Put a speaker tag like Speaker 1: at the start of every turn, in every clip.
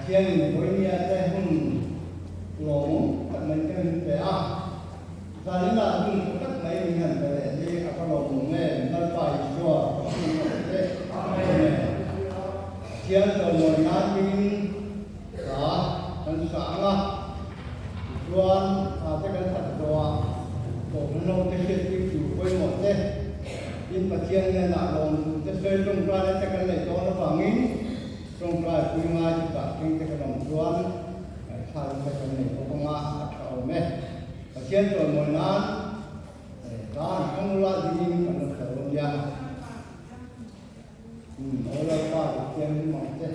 Speaker 1: Pathianin vawinia te hun lawmawm tak mai te min pe a, zaninah hun tha tak mai min han pe leh hi a va lawmawm em, Lalpa Isua ka hmu ang che. Amen. Pathian chawimawi nan dingin hla kan sa ang a, tichuan hla te kan sak zawhah kohhran ho te hriattir tur pawimawh te, tin Pathian hnenah lawmtu te sawi tawngtaina te kan neih dawn avangin, Tawngtai pui ngai chu tah thleng te kan awm chuan ngaihthlak te kan nei bawk ang a, a tha awm e. Pathian chawimawi nan hla an hmang ula dingin kan lo sawi awm nia. Umm aw Lalpa Pathian hlim ang che.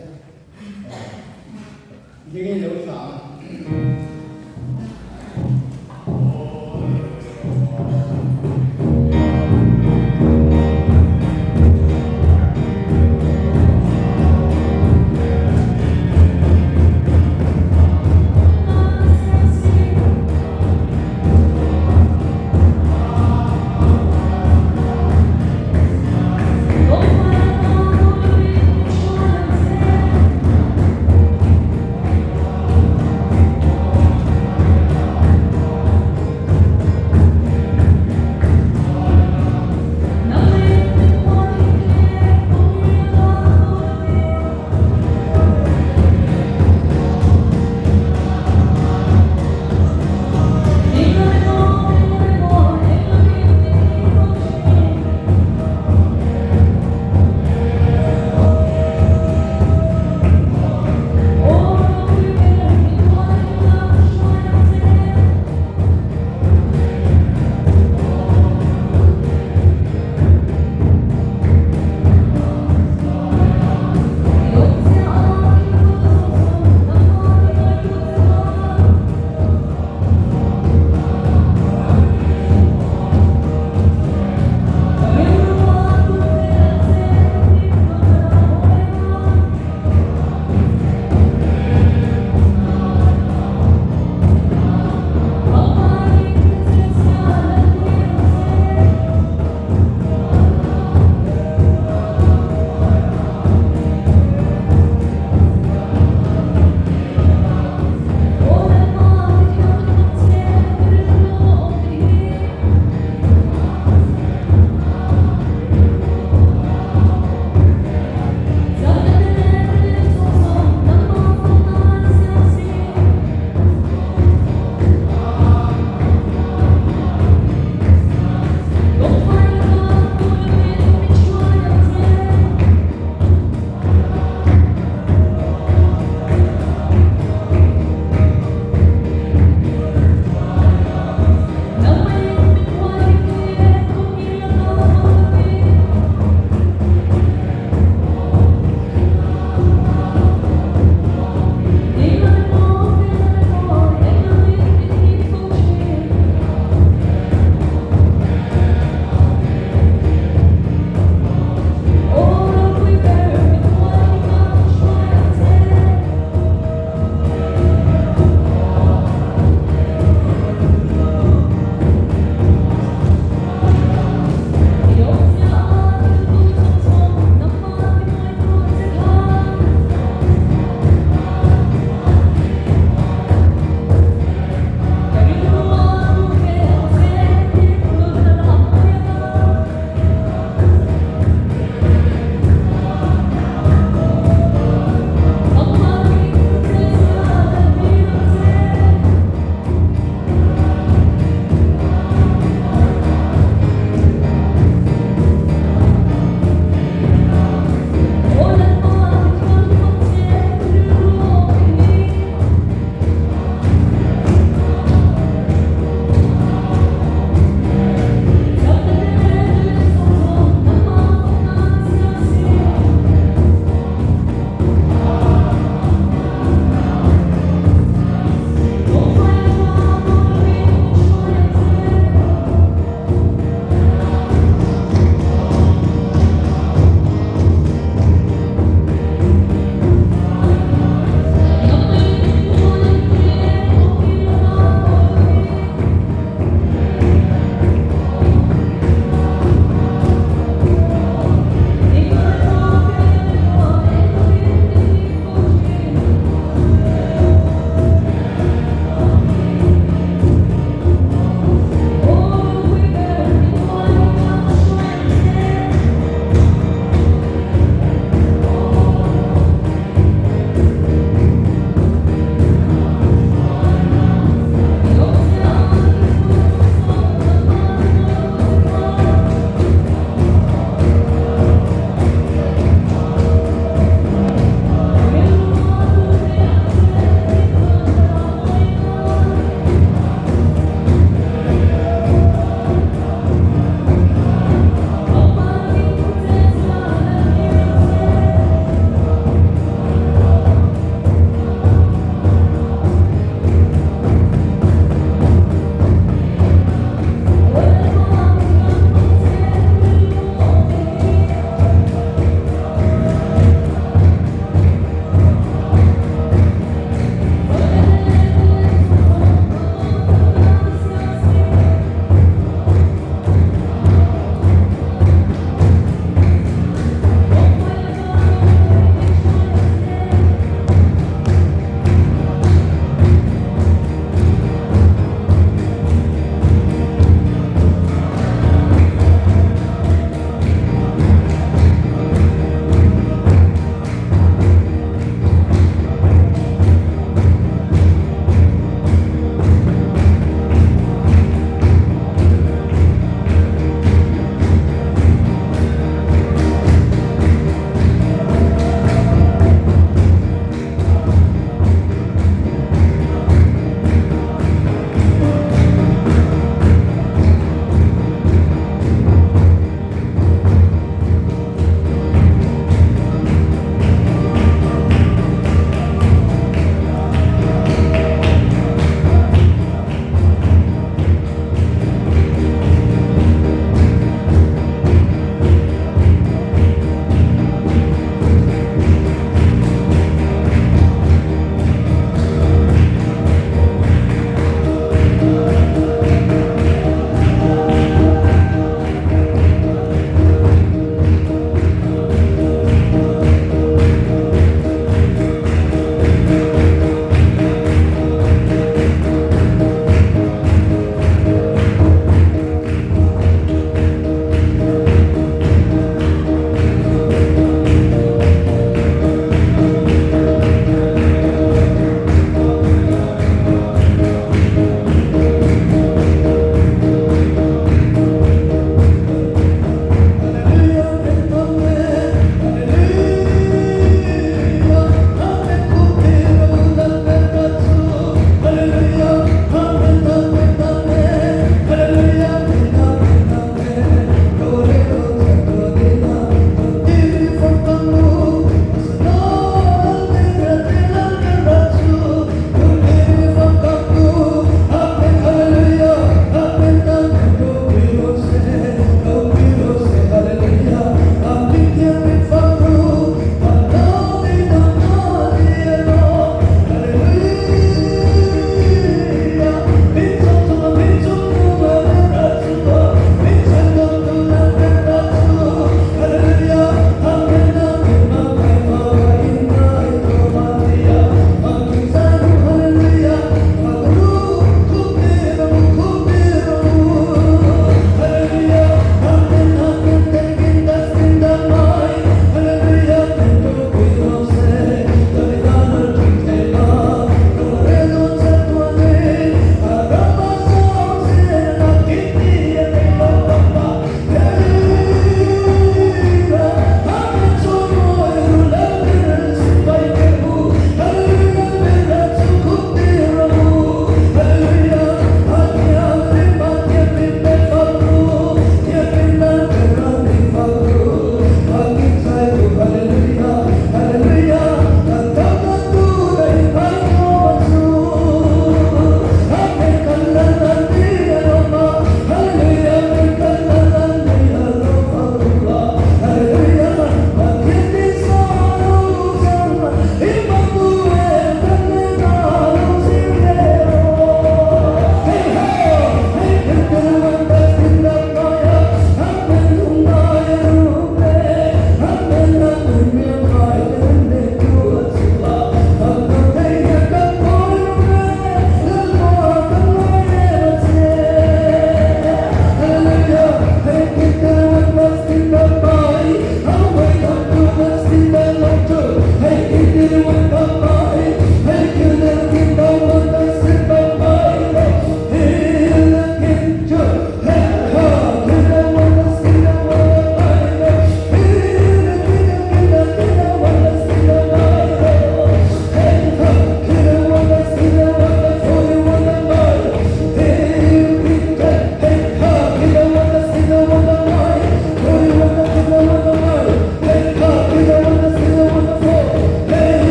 Speaker 1: Dingin lo sa ang.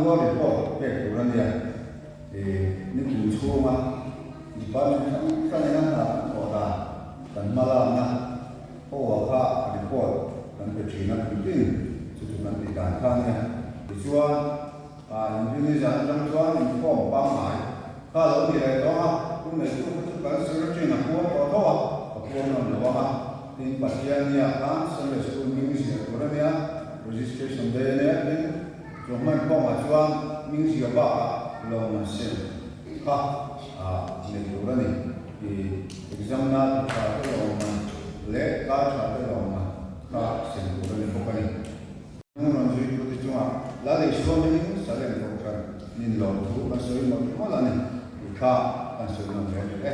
Speaker 2: Annual Report pek tur a nia. Nikum chhunga Department hrang hrangin a hna kan thawh dan, kan hma lakna hoa kha report kan pe thin a kum tin chu chu kan tih dan kha a nia. Tichuan, Inrinni zan atang chuan inkhawm pangngai kha a lo ni leh tawh a, hun neitu kha chu kan secretary-in a puang tawh tho a, ka puang nawn lo ang a. Tin, Pathiannia khan Sunday School hming ziah tur a nia, Registration Day a nia, tin, Chu hmankhawmah chuan hmingzia bakah lawmman sem kha nei tur a ni. I exam na ti tha te lawmman leh kar tha te lawmman kha sem tur a ni bawk a ni. Hnung rawn zuitute chungah Lal Isua hmingin Salem Kohhran nin lawmthu kan sawi mawlh mawlh a ni tih kha kan sawi nawn ve a ni e. A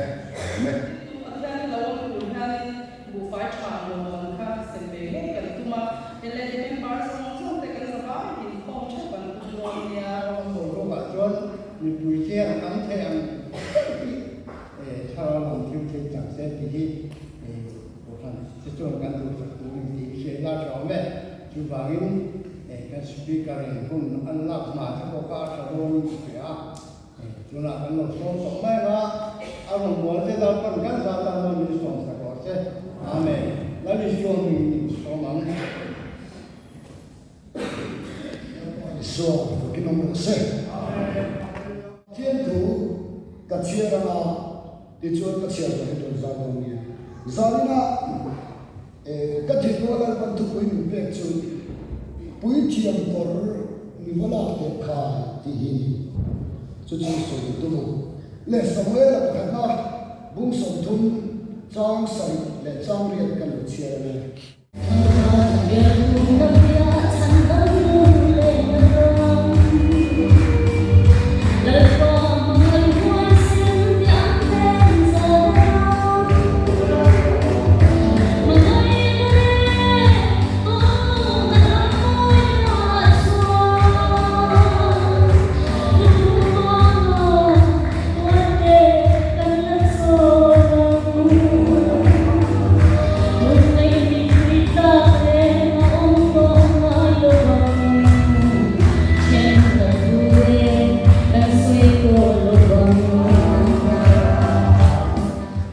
Speaker 2: awm e.
Speaker 3: Pathian lo awm tur hianin Buhfai tha lawmawm kha sem ve ngei kan tum a, LAD member zawng zawng te kan zavai inkhawm theuh kan tum dawn nia.
Speaker 1: Boruakah chuan mipui te an tam thei ang ber tih thlarau lam thil thei chang se tih hi Kohhran te chuan kan duhsak tur a ni tih hriat la tha awm e. Chuvangin kan Speaker in hun an lak hma te pawh kha a tha dawn in ka hria a. Tunah kan lo sawm tawh mai ang a, a rawngbâwl te Lalpan kan zah tan chuan min sawm sak rawh se. Amen. Lal Isua hmingin in sawm ang.
Speaker 4: Lalpa Isua fakin awm rawh se. Amen. Pathian thu ka chhiar anga tichuan ka chhiar zawh hi tun zan dawn nia. Zaninah ka thinlung a Lalpan thupui min pek chu Puithiam kawr mi va lak teh khai tih hi a ni. Chu chu sawi tum a. Leh Samuela pakhatna bung 30 chang 7 leh chang 8 kan lo chhiar ang e.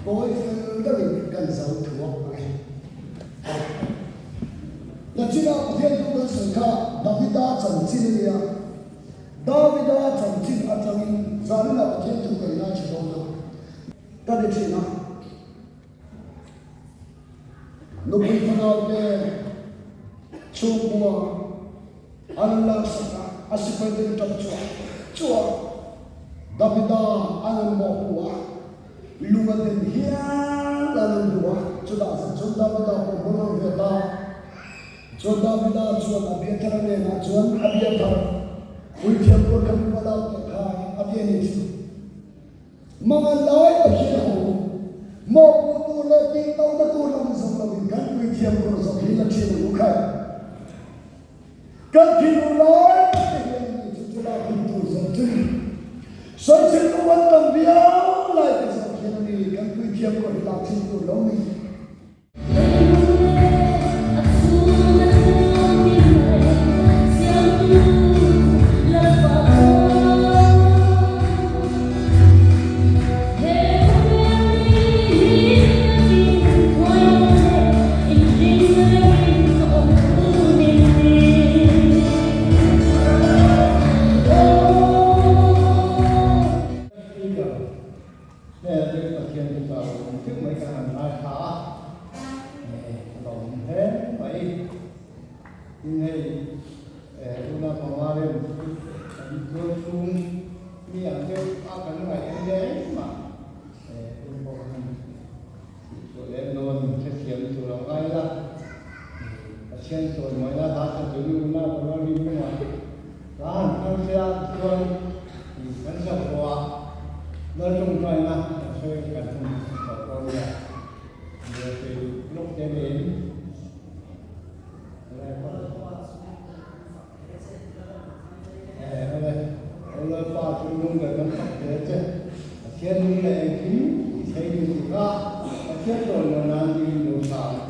Speaker 4: Kawi fel deuhin kan zo thuak ang e. Nachina Pathian thu kan sawi kha Davida chanchin a nia. Davida chanchin atangin zaninah Pathian thu kan ngaithla dawn a. Ka ti thin a. Nupui fanaute chhungkua an rawn laksak a, a sipaite an tap chuah chuah a. Davida an rawn mawhpuh a, lung a den hial an rawn duh a. Chutah zet chuan Davida pawh hmun rawn ve ta. Chuan Davida chuan Abiathara hnenah chuan, Abiathar, puithiam kawr kha min va lak teh khai, a ti a ni chu. Mangan lai tak hian a awm. Mawhpuh tur leh tihlohna tur lam zawk loin kan puithiam kawr zawk hi la thin ang u khai. Kan thinur lai tak te hian a ni chu chu lak hun tur zawk chu ni. Sawichhe tu an tam viau lai te zawk hian a ni kan puithiam kawr hi lak thin tur lo ni.
Speaker 1: Heng atangin Pathian chu chau awm theuh mai kan han ngaithla a, a lo awm hle mai. Tin hei tuna panga rem chu kan tual chhung mi ang deuh a kan ngaih em hle engmah tun pawh kan han tih chhuah lem lo a ni, hrethiam tur a ngai la. Pathian chawi mai la hla khat chu ni unau panga rim hnungah hla han thlang se a tichuan kan zoh tawh a, Lal tawngtaina kan sawi kan hun tawh dawn nia. Nia kei lawk te niin Lalpa chu nung leh kan fak hle che. Pathian nung leh engkim ti thei ni tih kha Pathian chawimawi nan tiin lo sa ang.